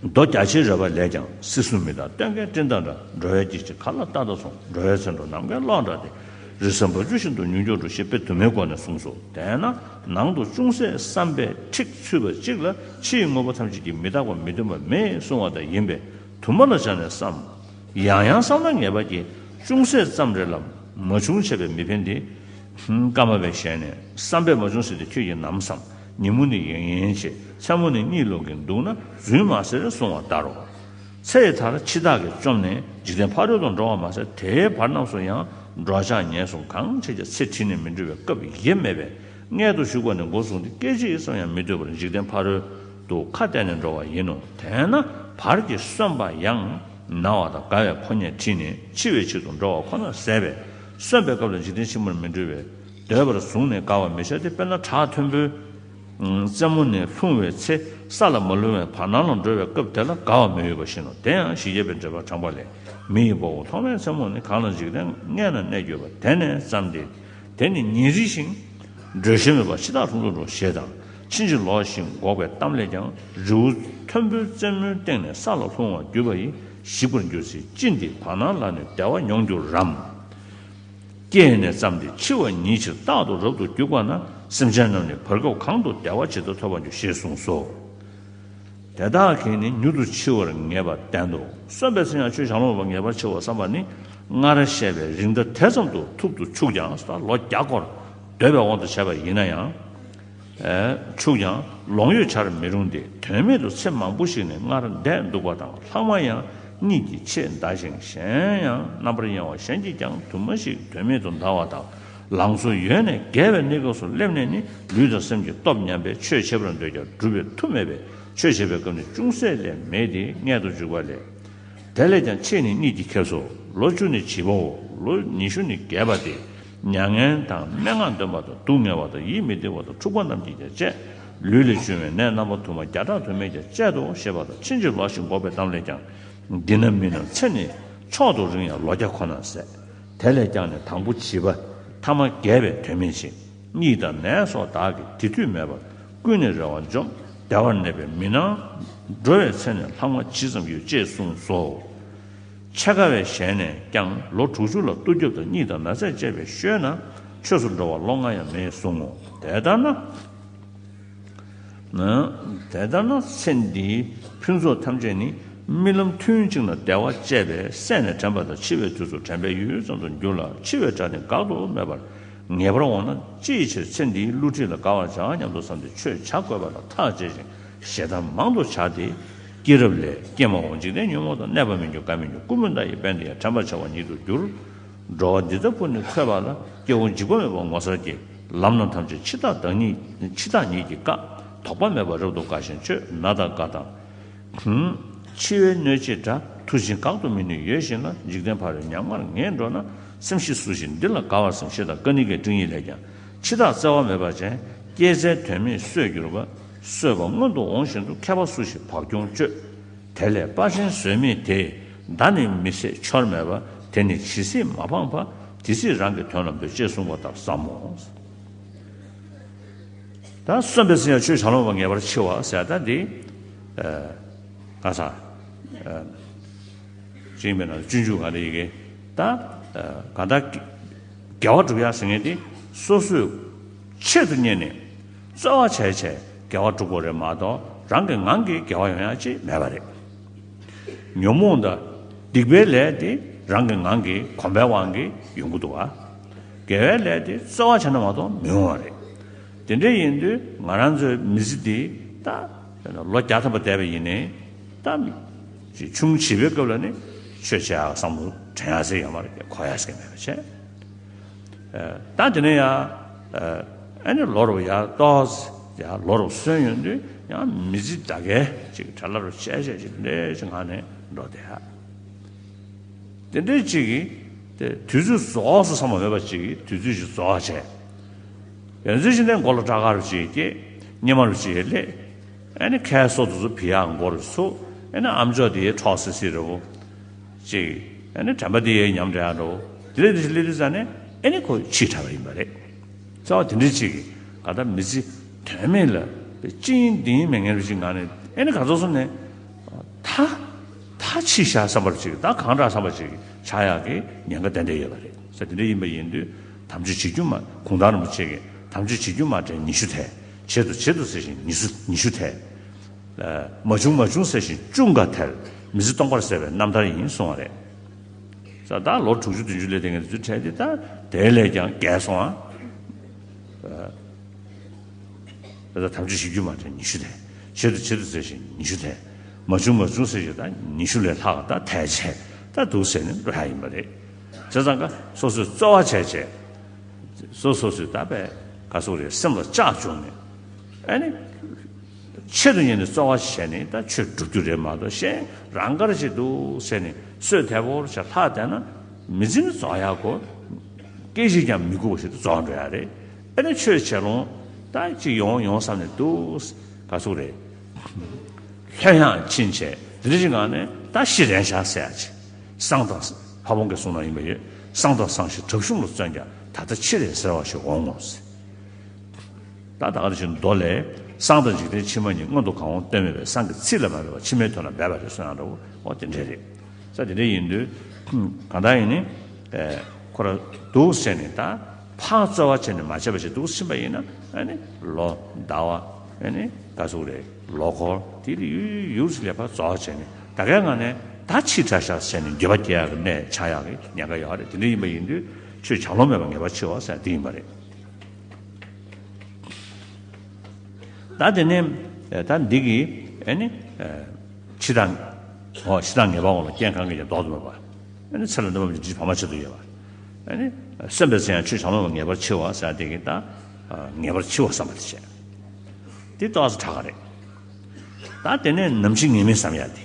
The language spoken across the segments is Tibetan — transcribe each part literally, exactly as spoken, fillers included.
མདོ་རྒྱ་ཆེར་རོལ་པ་ལས་ཀྱང་། སྲིད་གསུམ་མི་རྟག་སྟོན་ཀའི་སྤྲིན་དང་འདྲ། འགྲོ་བའི་སྐྱིད་ཕྱིར་ག་ལ་རྟག་ཏུ་སོང་། འགྲོ་བའི་ཚེ་འགྲོ་ནམ་མཁའི་གློག་འདྲ་སྟེ། རི་ས་བ་ཆུ་བཞིན་དུ་མྱུར་མགྱོགས་འགྲོ། ཞེས་དཔེ་དུ་མའི་སྒོ་ནས་གསུངས་སོ། དེས་ན་ནང་དུ་ཅུང་ཟད་བསམ་པའི་ཁྲིགས་ཚུད་པ་གཅིག་ལ་ཕྱིའི་དངོས་པོ་ཐམས་ཅད་ཀྱིས་མི་རྟག་པ་མི་མཐུན་པ་མེད་གསུང་བ་ལྟར་ཡིན་པས། དུ་མ་ལ་སྦྱར་ནས་བསམ། ཡང་ཡང་བསམ་ན་ངེས་པར་གྱིས། ཅུང་ཟད་ཙམ་རེ་ལ་མ་བྱུང་བྱས་པས་མི་ཕན་ཏེ། སྐར་མ་བའི་ཞལ་ནས། བསམ་པས་མ་བྱུང་ཟེར་ཏེ་ཁྱོད་ཀྱིས་ནམ་བསམ། ཉིན་མོ་ནི་ཡན་ཡན་བྱེད། མཚན་མོ་ནི་གཉིད་ལོག་གིན་འདུག་ན། རྫུན་མ་ཟེར་གསུང་བ་ལྟར་རོ། ཚེ་ཡི་མཐར་འཆི་བདག་གིས་བཅོམ་ནས་འཇིག་རྟེན་ཕ་རོལ་ཏུ་འགྲོ་བ་མ་ཟད། དེའི་བར་རྣམས་སུ་ཡང་འགྲོ་འཆག་ཉལ་གསོ་གང་བྱེད་ཀྱང་ཚེ་ཁྲིད་ནས་མི་འགྲོ་བའི་སྐབས་ཡེ་མེད་པས། མངལ་དུ་ཞུགས་པ་ནས་འགོ་བཟུང་སྟེ་སྐད་ཅིག་ཙམ་ཡང་མི་སྡོད་པར་འཇིག་རྟེན་ཕ་རོལ་ཏུ་ཁ་གཏད་ནས་འགྲོ་བ་ཡིན་ནོ། དེས་ན་བར་གྱི་གསོན་པ་ཡང་ན་བ་དང་རྒ་བའི་ཕོ་ཉས་ཁྲིད་ནས་འཆི་བའི་ཕྱིར་དུ་འགྲོ་བ་ཁོ་ན་ཟད་པས། གསོན་པའི་སྐབས་ལ་འཇིག་རྟེན་ཕྱི་མར་མི་འགྲོ་བས། སྡོད་པར་བཟུང་ནས་དགའ་བར་མི་བྱ་སྟེ། དཔེར་ན་བྲག་མཐོན་པོའི་རྩེ་མོ་ནས་ལྷུང་བའི་ཚེ། ས་ལ་མ་ལྷུང་བའི་བར་སྣང་ལ་འགྲོ་བའི་སྐབས་དེ་ལ་དགའ་བ་མི་འོས་པ་བཞིན་ནོ། དེ་ཡང་ཞི་རྒྱས་པའི་འགྲེལ་པ་དྲངས་པ་ལས། མི་ཡི་དཔའ་བོ་ཐོག་མའི་མཚན་མོ་ནི། གང་ལ་འཇིག་རྟེན་མངལ་ན་གནས་གྱུར་པ། དེ་ནས་བརྩམས་ཏེ། དེ་ནི་ཉིན་རེ་ཞིང་། འགྲོས་ཤིག་མེད་པར་འཆི་བདག་ལྷུང་དུ་འགྲོ། ཞེས་དང་། ཕྱིན་ཅི་ལོག་བཞིན་འགོག་པའི་གཏམ་ལས་ཀྱང་། རི་བོ་མཐོན་པོའི་རྩེ་མོའི་སྟེང་ནས་ས་ལ་ལྷུང་བར་གྱུར་པ་ཡིས་ཞིག་པར་འགྱུར་ཚེ། ཅི་འདི་བར་སྣང་ལ་ནི་བདེ་བ་མྱོང་འགྱུར་རམ། སྐྱེས་ནས་བརྩམས་ཏེ་འཆི་བ་ཉིད་ཕྱིར་རྟག་ཏུ་རབ་ཏུ་གྱུར་པ་ན། སེམས་ཅན་རྣམས་ནི་བར་སྐབས་གང་དུ་བདེ་བ་ཇི་ལྟར་ཐོབ་པར་འགྱུར། ཞེས་གསུངས་སོ། དེ་དག་གིས་ནི་མྱུར་དུ་འཆི་བར་ངེས་པ་བསྟན་ཏོ། གསོན་པའི་ཚེ་ཡང་ཆོས་བྱ་ལོང་བ་ངེས་པར་འཆི་བར་བསམ་པ་ནི། སྔར་བཤད་པའི་རིགས་མཐའ་དེ་ཙམ་དུ་ཐུབ་ཏུ་ཆུག་ཀྱང་། ད་ལོ་བརྒྱ་སྐོར་སྡོད་པའི་དབང་དུ་བྱས་པ་ཡིན་ན་ཡང་། ཨེ། ཆུག་ཀྱང་ལོང་ཡོད་བྱར་མི་རུང་སྟེ། དོན་མེད་དུ་ཚེ་མང་པོ་ཞིག་ནི་སྔར་འདས་འདུག་པ་དང་། ལྷག་མ་ཡང་གཉིད་ཀྱི་ཆེད་འདའ་ཞིང་། གཞན་ཡང་རྣམ་པར་གཡེང་བ་གཞན་གྱིས་ཀྱང་དུ་མ་ཞིག་དོན་མེད་དུ་འདའ་བ་དང་། ལང་ཚོ་ཡོད་ནས་རྒས་པའི་གནས་སྐབས་སུ་སླེབས་ནས་ནི། ལུས་དང་སེམས་ཀྱི་སྟོབས་ཉམས་པས་ཆོས་བྱེད་པར་འདོད་ཀྱང་སྒྲུབ་པའི་མཐུ་མེད་པས། ཆོས་བྱེད་པའི་སྐབས་ནི་ཅུང་ཟད་ལས་མེད་དེ། མངལ་དུ་འཇུག་པ་ལས། དེ་ལས་ཀྱང་ཕྱིས་ནི་གཉིད་ཀྱིས་ཁེབས་སོ། ལོ་བཅུ་ནི་བྱིས་པའོ། ལོ་ཉི་ཤུ་ནི་རྒས་པ་སྟེ། མྱ་ངན་དང་སྨྲེ་སྔགས་འདོན་པ་དང་། སྡུག་བསྔལ་བ་དང་ཡིད་མི་བདེ་བ་དང་འཁྲུག་པ་རྣམས་ཀྱིས་ཀྱང་བཅད། ལུས་ལ་བཅུག་པའི་ནད་རྣམ་པ་དུ་མ་བརྒྱ་ཕྲག་དུ་མས་ཀྱང་བཅད་དོ། ཞེས་པ་དང་། ཕྱིན་ཅི་ལོག་བཞིན་འགོག་པའི་གཏམ་ལས་ཀྱང་། འདི་ན་མི་ན་ཚེ་ནི་མཆོག་ཏུ་རིང་ཡང་ལོ་བརྒྱ་ཁོ་ན་ཟད། དེ་ལས་ཀྱང་ནི་དང་པོ་བྱིས་པ། ཐ་མ་རྒས་པའི་དོན་མིན་ཞིང་། གཉིད་དང་ནད་སོགས་བདག་གིས་དེ་དུས་མེད་པར། ཀུན་ནས་རེ་བ་འཇོམས་བདེ་བར་གནས་པའི་མི་སྣང་། འགྲོ་བའི་ཚེ་ནི་ལྷག་མ་ཇི་ཙམ་ཡོད། ཅེས་གསུངས་སོ། འཆད་ཁ་བའི་ཞལ་ནས་ཀྱང་ལོ་དྲུག་ཅུ་ལ་གཏུབ་རྒྱབ་དང་གཉིད་དང་ན་ཚས་བཅས་པའི་ཤོད་ན་ཆོས་སུ་འགྲོ་བ་ལོ་ལྔ་ཡང་མེད་གསུང་ངོ་། དེ་ལྟར་ན། དེ་ལྟར་ན་ཚེ་འདིའི་ཕུན་ཚོགས་ཐམས་ཅད་ནི་རྨི་ལམ་ཐུན་གཅིག་ན་བདེ་བ་སྤྱད་པས་སད་ནས་དྲན་པ་དང་། འཆི་བའི་དུས་སུ་དྲན་པས་ཡུད་ཙམ་དུ་འགྱུར་ལ། འཆི་བའི་སྒྲ་ནི་འགག་ཏུ་མེད་པར་ངེས་པར་འོང་ན། ཅིའི་ཕྱིར་ཚེ་འདིའི་བསླུ་བྲིད་ལ་དགའ་བར་བྱ་སྙམ་དུ་བསམས་ཏེ་ཆོས་བྱ་དགོས་པ་ལ་ཐག་བཅད་ཅིང་ཞེ་སྡང་མང་དུ་བྱ་སྟེ། སྐྱེས་རབས་ལས་སྐྱེས་མ་འོངས་འཇིག་རྟེན་ཉོན་མོངས་དང་། གནས་པ་མི་འགྱུར་རྒ་མི་འགྱུར་ཀུན་འབུམ་དག་ཡི་དཔལ་འདི་ཡང་དྲན་པར་བྱ་བ་ཉིད་དུ་འགྱུར། འགྲོ་བ་འདི་ལྟ་བུ་ནི་འཁོད་པ་ལ་སྐྱེ་བོ་འཇིགས་པ་མེད་པར་ངོ་མཚར་གྱི་ལམ་རྣམས་ཐམས་ཅད་འཆི་བདག་བདག་ཉིད་འཆི་བདག་ཉིད་ཀྱིས་བཀག་དོགས་པ་མེད་པར་རབ་ཏུ་དགའ་ཞིང་སྤྱོད་ན་དང་དགའ་དང་། འཆི་བའི་གནོད་བྱེད་དགྲ་མཐུ་ཆེན་དགག་ཏུ་མེད་ནི་ཡོད་བཞིན་ལ། འཇིག་རྟེན་ཕ་རོལ་ཉམ་ང་ངེས་འགྲོ་ན། སེམས་ཤི་སུ་ཞིག་འདི་ལ་དགའ་བར་སེམས། ཞེས་དང་ཀ་ཎི་ཀའི་སྤྲིང་ཡིག་ལས་ཀྱང་། འཆི་བདག་བརྩེ་བ་མེད་པ་ཅན། སྐྱེས་ཚེ་དོན་མེད་གསོས་གྱུར་པ། གསོས་པ་སྔོན་དུ་འོང་བཞིན་དུ། མཁས་པ་སུ་ཞིག་བག་གྱོང་སྤྱོད། དེ་ལས་དཔའ་ཆེན་བཟོད་མེད་དེས། མདའ་ནི་མི་བཟད་འཆོར་མེད་པ། དེ་ནི་ཇི་སྲིད་མ་འཕངས་པ། དེ་སྲིད་རང་གི་དོན་ལ་འབད། ཅེས་གསུངས་པ་ལྟར་བསམ་མོ། ད་གསོན་པའི་ཚེ་ཡང་ཆོས་བྱ་ལོང་བ་ངེས་པར་འཆི་བ་ཟེར། ད་འདི་ཨ་ག་ས་ཨ་ཅིང་མེད་ན་སྤྱོད་འཇུག་ག་རེ་ཡི་གེ་ད་ཨ་ག་ད་དགེ་བ་སྒྲུབ་ཡ་ཟེར་མཁན་དེ་སོ་སོས་ཆེད་དུ་གཉེར་ནས་རྩོལ་བ་བྱས་བྱས་དགེ་བ་སྒྲུབ་དགོས་རེད་མ་གཏོགས། རང་གི་ངང་གིས་དགེ་བ་ཡོང་ཡ་ཅིག་མེད་པ་རེད། ཉོན་མོངས་དང་སྡིག་པའི་ལས་དེ་རང་གི་ངང་གིས་གོམས་པའི་དབང་གིས་ཡོང་གི་འདུག་བ། དགེ་བའི་ལས་དེ་རྩོལ་བ་བྱས་ན་མ་གཏོགས་མི་འོང་བ་རེད། དེ་འདྲ་ཡིན་དུས་ང་རང་ཚོའི་མི་ཚེ་འདི་ད་ལོ་བརྒྱ་ཐམ་པ་བསྡད་པ་ཡིན་ནའི་ད་ཆུང་བྱིས་པའི་སྐབས་ལ་ནི་ཆོས་བྱེད་ཡག་བསམ་བློ་དྲན་ཡག་ཟེར་ཡོད་མ་རེད། གོ་ཡག་ཟེར་མེད་པ་བྱས། ད་དེ་ནས་ཡང་ཨ་ནི་ལོ་རུ་ཡར་ཏོག་ཙམ་ཡར་ལོ་རུ་སོན་ཡོང་དུས་ཡང་མི་ཚེ་ད་གའི་ཅིག་གྲྭ་ལ་རུ་བྱས་བྱས་ཅིག་འདྲེ་ཅིག་ངང་ནས་འགྲོ་བསྡད་ཡ། དེ་འདྲའི་ཅིག་གིས་དེ་དུས་ཚོད་རྫོགས་སོང་བསམ་པ་མེད་པ་ཅིག་གིས་དུས་ཚོད་ཅིག་རྫོགས་བྱས། ཡོན་ཚུལ་ཤིང་རྟའི་མགོ་ལ་སྐྲ་དཀར་རུ་ཅིག་སྐྱེས། སྙེ་མ་རུ་ཅིག་སླེབས། ཨ་ནི་ཁའི་སོ་དེ་ཚོ་བི་ཡག་མགོ་རུ་ཚུགས། ཨ་ནི་ཨམ་ཅོག་དེ་འཕྲོག་སི་སི་རུ་ཅིག་ཨ་ནི་དྲན་པ་དེ་ཡས་ཉམས་འདྲ་ཡག་འགྲོ། དེ་ལས་དེ་ཞིག་སླེབས་དུས་ཙ་ནས་ཨ་ནི་ཁོ་འཆི་དྲགས་པ་ཡིན་པ་རེད། རྩ་བ་དེ་འདྲའི་ཅིག་གིས་ག་ད་མི་ཚེ་དོན་མེད་ལ་ཅི་ཡིན་འདི་ཡིན་མེད་མཁན་རུ་ཅིག་ངང་ནས་ཨ་ནི་ག་ཚོད་སོང་ནས། ད་ད་ཕྱི་བཞག་བསམ་པ་ཅིག་ད་གང་དྲག་བསམ་པ་ཅིག་ཆགས་ཡག་གི་ཉེན་ཁ་ཏན་ཏན་ཡོད་པ་རེད་ཟེར། དེ་འདྲ་ཡིན་པ་ཡིན་དུས་དམ་ཆོས་བྱེད་རྒྱུ་མ་གུང་ཐང་རིན་པོ་ཆེ་གིས་དམ་ཆོས་བྱེད་རྒྱུ་མ་དྲན་ཉི་ཤུ་ཐལ། བྱེད་དོ་བྱེད་དོ་ཟེར་བཞིན་ཉི་ཤུ་ཉི་ཤུ་ཐལ། མ་བྱུང་མ་བྱུང་ཟེར་བཞིན་བཅུ་འགའ་ཐལ། མི་ཚེ་སྟོང་པར་ཟད་པའི་རྣམ་ཐར་ཡིན་གསུང་བ་རེད། ས་ད་ལོ་དྲུག་ཅུ་བདུན་ཅུ་ལོའི་སྟེང་གི་དུས་ཚོད་འཕྲད་དེ་ད་དེ་ལས་ཀྱང་བརྒལ་སོང་ཨ། ད་དམ་ཆོས་བྱེད་རྒྱུ་མ་དྲན་ཉི་ཤུ་ཐལ། བྱེད་དོ་བྱེད་དོ་ཟེར་བཞིན་ཉི་ཤུ་ཐལ། མ་བྱུང་མ་བྱུང་ཟེར་བཞིན་ད་ཉི་ཤུ་ལས་ལྷག་ད་ཐལ་བྱས་ད་འདུག་ཟེར་ནས་འགྲོ་ཡ་ཡིན་པ་རེད། བྱས་ཙང་ཀ་སོ་སོས་རྩོལ་བ་བྱས་བྱས། སོ་སོ་སོས་ད་པས་ག་སོག་རེད་སེམས་ལ་ལྕག་བཅུག་ནས་ཨ་ནི། ཆེད་དུ་གཉེར་ནས་རྩོལ་བ་བྱས་ནས་ད་ཆོས་སྒྲུབ་རྒྱུ་རེད་མ་གཏོགས་གཞན་རང་དགར་བྱེད་འདུག་ཟེར་ནས་སོས་དལ་པོར་བྱ་ལྷག་བསྡད་ན་མི་ཚེ་རྫོགས་ཡག་གོ། སྐད་ཅིག་ཀྱང་མི་སྒུག་པ་ཞིག་ཏུ་རྫོགས་འགྲོ་ཡ་རེད། ཨ་ནི་ཆོས་བྱེད་ལོང་ད་ཅིག་ཡོང་ཡོང་བསམ་ནས་འདུག་ག་སོག་རེད། ལྷོད་ཡངས་ཕྱིན་བྱས་དེ་འདྲ་ཞིག་ངང་ནས་ད་ཤི་རན་ཤག་ཟེར་ཡ་ཅིག་སང་དང་ཕ་བོང་གི་གསུང་ནང་ཡིན་པ་ཡོད། སང་དང་སང་ཞིག་དྲག་ཤུམ་ལ་བརྩོན་ཀྱང་ད་ལྟ་ཕྱི་རེད་ཟེར་བ་ཞིག་འོང་ངོ་ཟེར། ད་ད་ག་རེ་བཞིན་མདོ་ལས། སང་དང་འཇིག་རྟེན་ཕྱི་མ་གཉིས། མངོན་དུ་གང་འོང་སྟོན་མེད་པས། སང་གི་ཚིག་ལ་མ་འབད་པར་ཕྱི་མའི་དོན་ལ་འབད་པ་རེད་གསུང་ཡང་འདྲ་བོ་འོ་དེ་འདྲས་རེད། ས་དེ་འདྲས་ཡིན་དུས་གང་ལྟར་ཡིན་ནི། ཁོ་ར་འདུག་ཟེར་ནས་ད་ཕར་རྩོལ་བ་བྱས་ནས་མ་བྱས་པ་ཞིག་འདུག་ཕྱིན་པ་ཡིན་ན་ཨ་ནི་ལོ་ཟླ་བ་ཨ་ནི་ག་ཟུག་རེད་ལོ་འཁོར་དེ་ལ་ཡུལ་ཡུལ་ལས་ཕར་རྩོལ་བ་བྱས་ནས་ད་གའི་ངང་ནས་ད་ཕྱི་དྲག་ཤག་ཟེར་ནས་འགྱོད་པ་སྐྱེ་ཡག་གི་གནས་ཆགས་ཡག་གི་ཉེན་ཁ་ཡོད་རེད། དེ་འདྲས་ཡིན་པ་ཡིན་དུས་ཆོས་བྱ་ལོང་མེད་པ་ངེས་པར་འཆི་བ་ཟེར་དེ་ཡིན་པ་རེད། ད་དེ་ནས་ད་འདི་གི་ཨེ་ནི་ཕྱི་དང་འོ་ཕྱི་དང་ངེས་པ་འོང་ལ་རྐྱེན་གང་གིས་ཀྱང་ལྡོག་ཏུ་མེད་པ། ཨེ་ནི་ཚེ་ལ་གནོད་པ་མི་འཇིགས་བར་མ་ཆད་དུ་ཡོད་པ། ཨེ་ནི་སེམས་པའི་ཚེ་ཡང་ཆོས་བྱ་ལོང་བ་ངེས་པར་འཆི་བ་ཟེར་དེ་གི་ད་ངེས་པར་འཆི་བ་བསམ་པ་དེ་བྱས། དེ་ཏོག་ཙམ་དྲག་ག་རེད། ད་དེ་ནས་ནམ་འཆི་ངེས་མེད་བསམ་ཡ་དེ།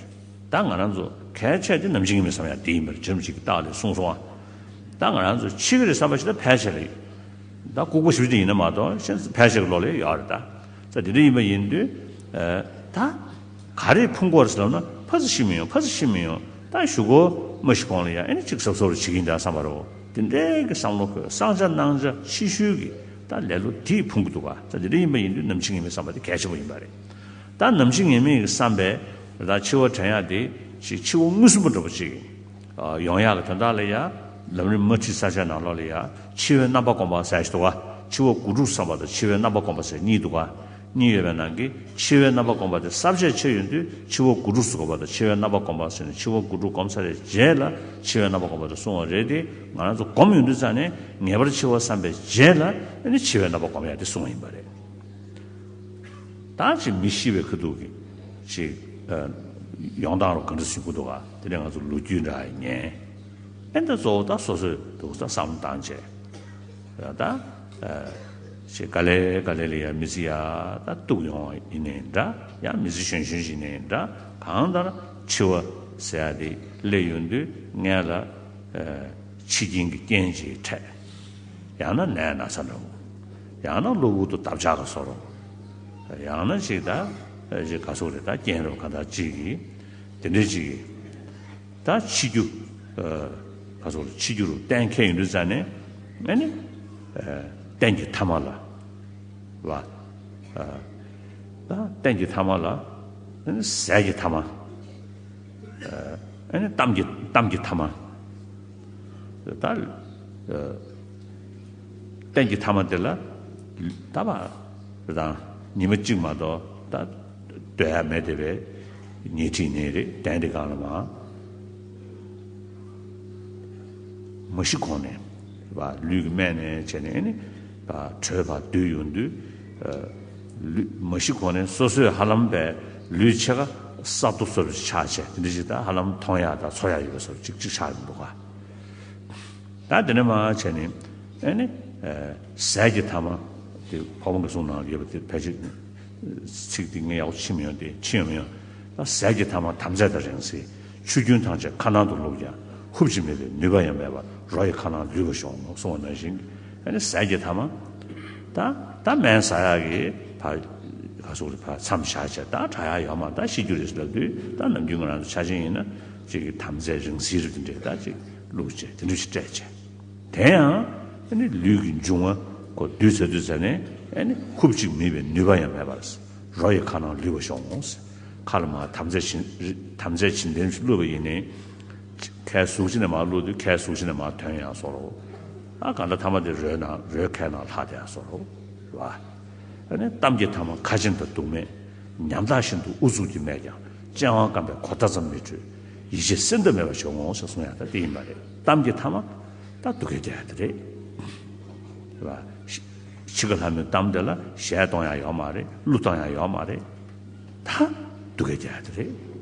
ད་ང་རང་ཚོ་གལ་ཆེ་དེ་ནམ་འཆི་ངེས་མེད་བསམ་ཡ་དེ་ཡིན་པར་རྗེ་རིན་པོ་ཆེ་གིས་རྟགས་ལས་གསུངས་སོང་ཨ། ད་ང་རང་ཚོ་འཆི་གི་རེད་བསམ་པ་ཞིག་ད་ཕལ་ཆེར་རེད། ད་ལྐུགས་པ་ཞིག་དེ་ཡིན་ན་མ་གཏོགས་གཞན་ཕལ་ཆེར་གྱི་བློ་ལ་ཡོད་རེད་ད། ད་དེ་འདྲ་ཡིན་པ་ཡིན་དུས། ད་ག་རེ་ཕུང་གི་ཡོད་རེད་ཟེར་ལབ་ན་ཕ་ཚ་ཤི་མི་ཡོང་ཕ་ཚ་ཤི་མི་ཡོང་ད་གཞུག་གུ་མ་ཤི་གོང་ལ་ཡ་ཨེ་ནི་ཅིག་གཟབ་གཟབ་རུ་བྱེད་ཀྱིན་ད་བསམ་པ་རེད། དེ་འདྲའི་གི་བསམ་བློ་འཁོར་བསགས་བྱ་སྣང་བྱ་ཤི་ཤུལ་གྱི་ད་ལེ་ལོ་དེས་ཕུང་གི་འདུག་ག་ད་དེ་འདྲ་ཡིན་པ་ཡིན་དུས་ནམ་འཆི་ངེས་མེད་བསམ་པ་དེ་གལ་ཆེན་པོ་ཡིན་པ་རེད། ད་ནམ་འཆི་ངེས་མེད་ཀྱི་བསམ་པས་ད་འཆི་བ་དྲན་ཡག་དེ་ཅིག་འཆི་བ་མངོན་སུམ་པ་འདྲ་པོ་ཅིག་ཡོང་ཡག་གི་དོན་དག་ལ་ཡ། ལམ་རིམ་མ་ཁྲིད་ས་ཆ་ནང་ལོགས་ལ་ཡ། འཆི་བའི་རྣམ་པ་སྒོམ་པ་ཟེར་ཞིག་འདུག་ག་འཆི་བ་དགུ་ཕྲུགས་བསམ་པ་དང་འཆི་བའི་རྣམ་པ་སྒོམ་པ་ཟེར་གཉིས་འདུག་ག་གཉིས་ཡོད་པའི་ནང་གི་འཆི་བའི་རྣམ་པ་སྒོམ་པ་དེ་ས་བཅད་ཆེ་ཡོད་དུས་འཆི་བ་དགུ་ཕྲུགས་སུ་སྒོམ་པ་དང་འཆི་བའི་རྣམ་པ་སྒོམ་པ་ཟེར་ནས་འཆི་བ་དགུ་ཕྲུགས་སྒོམ་ཚར་བའི་རྗེས་ལ་འཆི་བའི་རྣམ་པ་སྒོམ་པ་དེ་གསུང་བ་རེད་དེ། ང་རང་ཚོ་སྒོམ་ཡོང་དུས་ཙང་ནས་ངེས་པར་འཆི་བ་བསམ་པའི་རྗེས་ལ་ཨ་ནི་འཆི་བའི་རྣམ་པ་སྒོམ་ཡག་དེ་གསུང་བ་ཡིན་པ་རེད། ད་ཅིག་མི་ཤི་བའི་ཁ་ཐུག་གི་ཅིག་ཡོང་སྟངས་རུ་ག་འདྲ་ཞིག་གི་འདུག་ག་དེ་ནས་ང་ཚོ་ལོ་རྒྱུས་འདྲ་ཉན། ཨེ་ད་གཙོ་བོ་ད་སོ་སོས་འདུག་ད་བསམ་བློ་བཏང་བྱས། ད་ཅིག་ག་ལེ་ག་ལེ་ལ་ཡ་མི་ཚེ་ཡ་ད་གཏུག་ཡོང་བ་ཡིན་ནའི་འདྲ་ཡང་མི་ཚེ་གཞོན་གཞོན་ཞིག་ནའི་འདྲ་གང་ལྟར་འཆི་བ་ཟེར་ཡ་དེ་སླེབས་ཡོང་དུས་སྔོན་ལ་འཆི་རྐྱེན་གྱི་རྐྱེན་ཅིག་འཕྲད། ཡང་ན་ནད་ན་ཚ་འདྲ་བོ། ཡང་ན་གློ་བུར་དུ་འདབ་ཆགས་ཀྱི་བཟོ་འདྲ་བོ། ཡང་ན་ཅིག་ད་ཅིག་ག་ཟུག་རེད་ད་རྐྱེན་རོ་ག་ད་ཅིག་གིས་དེ་འདྲའི་ཅིག་གིས་ད་འཆི་རྒྱུ་ག་ཟུག་རེད་འཆི་རྒྱུ་རུ་གཏན་འཁེལ་ཡོང་དུས་ཙང་ནས་ཨ་ནི་གཏན་གྱི་ཐ་མ་ལ་བ། ད་གཏན་གྱི་ཐ་མ་ལ་ཨ་ནི་ཟས་ཀྱི་ཐ་མ། ཨ་ནི་གཏམ་གྱི་གཏམ་གྱི་ཐ་མ། ད་གཏན་གྱི་ཐ་མ་དེ་ལ་ད་བ་དང་ཉི་མ་གཅིག་མ་གཏོགས་ད་སྡོད་ཡ་མེད་དེ་བས་ཉལ་ཁྲིད་ནས་རེད་གདན་དེ་སྒང་ལ་མ་མ་ཤི་གོང་ནས་བ་ལུས་ཀྱི་སྨད་ནས་བྱས་ནས་ཨ་ནི་བ་དྲོད་བ་བསྡུས་ཡོང་དུས། ལུས་མ་ཤི་གོང་ནས་སོ་སོས་ཧ་ལམ་པའི་ལུས་ཕྱེད་ཀ་ས་རྡོ་སོར་ཆགས་བྱས་དེ་འདྲ་ཞིག་ད་ཧ་ལམ་མཐོང་ཡག་དང་ཚོར་ཡག་ཡོད་པ་སོར་གཅིག་གཅིག་ཆགས་ཡོང་འདུག་ག་ད་དེ་ནས་མར་བྱས་ནས་ཨེ་ནི་ཟས་ཀྱི་ཐ་མ་དེ་ཕ་བོང་གི་གསུང་ནང་ཡོད་པ་དེ་ཕལ་ཆེར་ཚིག་དེ་ངས་ཡག་པོ་ཕྱིན་མི་ཡོང་དེ་ཕྱིན་ཡོང་མི་ཡོང་། ད་ཟས་ཀྱི་ཐ་མ་དམ་རྫས་དང་རིང་བསྲེལ། ཆུ་རྒྱུན་ཐམས་ཅད་ཁ་ནང་དུ་བླུགས་ཀྱང་ཧུབ་ཅིག་མེད་པའི་ནུས་པ་ཡང་མེད་པར་རོ་ཡི་ཁ་ནང་ལུས་པ་ཤོང་ངོ་གསུངས་པ་ནང་བཞིན་ཨ་ནི་ཟས་ཀྱི་ཐ་མ། ད་ད་སྨན་ཟ་ཡག་གི་ཕ་ག་སོགས་རེ་ཕ་མཚམས་བཞག་བྱས་ད་དྲག་ཡག་ཡོད་མ་ད་ཤི་རྒྱུ་རེད་ལབ་དུས་ད་ནམ་རྒྱུན་ང་རང་ཚོ་ཆ་ཆེན་ཡིན་ན་ཅིག་གི་དམ་རྫས་རིང་བསྲེལ་རེད་དེ་འདྲས་ད་ཅིག་བླུགས་བྱས་དེ་འདྲ་ཞིག་སྤྲད་བྱས། དེ་ཡང་ཨ་ནི་ལུས་ཀྱི་འབྱུང་བ་ཁོ་བསྡུས་ཚར་དུས་ཙ་ནས་ཨ་ནི་ཧུབ་ཅིག་མེད་པའི་ནུས་པ་ཡང་མེད་པར་རོ་ཡི་ཁ་ནང་ལུས་པ་ཤོང་ངོ་། ཁ་ལ་མར་དམ་རྫས་བྱིན་དམ་རྫས་བྱིན་ལྡན་བླུགས་པ་ཡིན་ནའི། ཁའི་གཟུགས་ཅན་ནས་མར་བླུགས་དུས་ཁའི་གཟུགས་ཅན་ནས་མར་ཐོན་ཡང་བཟོ་རོགས། ཨ་གང་ལྟར་ཐ་མ་དེ་རོའི་ནང་རོའི་ཁའི་ནང་ལྷག་བསྡད་ཡང་བཟོ་རོགས། རེད་བ། ཨ་ནི་གཏམ་གྱི་ཐ་མ་ཁ་ཆེམས་དང་སྡུག་སྨྲས། ཉམ་ཐག་བཞིན་དུ་ཨུ་ཚུགས་ཀྱིས་སྨྲས་ཀྱང་། སྤྱན་དབང་བཀའ་འབེབས་གོ་བརྡ་ཙམ་མི་འཕྲོད། ཡིད་ཆེས་སེམས་འདབ་མེད་པར་བྱུང་ངོ་ཞེས་གསུང་ཡང་ད་དེ་ཡིན་པ་རེད། གཏམ་གྱི་ཐ་མ་ད་སྡུག་སྐད་རྒྱག་ཡ་དེ་རེད། རེད་བ། འཆི་ཁ་ལྷ་མོའི་གཏམ་དེ་ལ་ཞལ་གཏོང་ཡ་ཡོད་མ་རེད། གླུ་བཏང་ཡ་ཡོད་མ་རེད། ད་སྡུག་སྐད་རྒྱག་ཡ་དེ་རེད།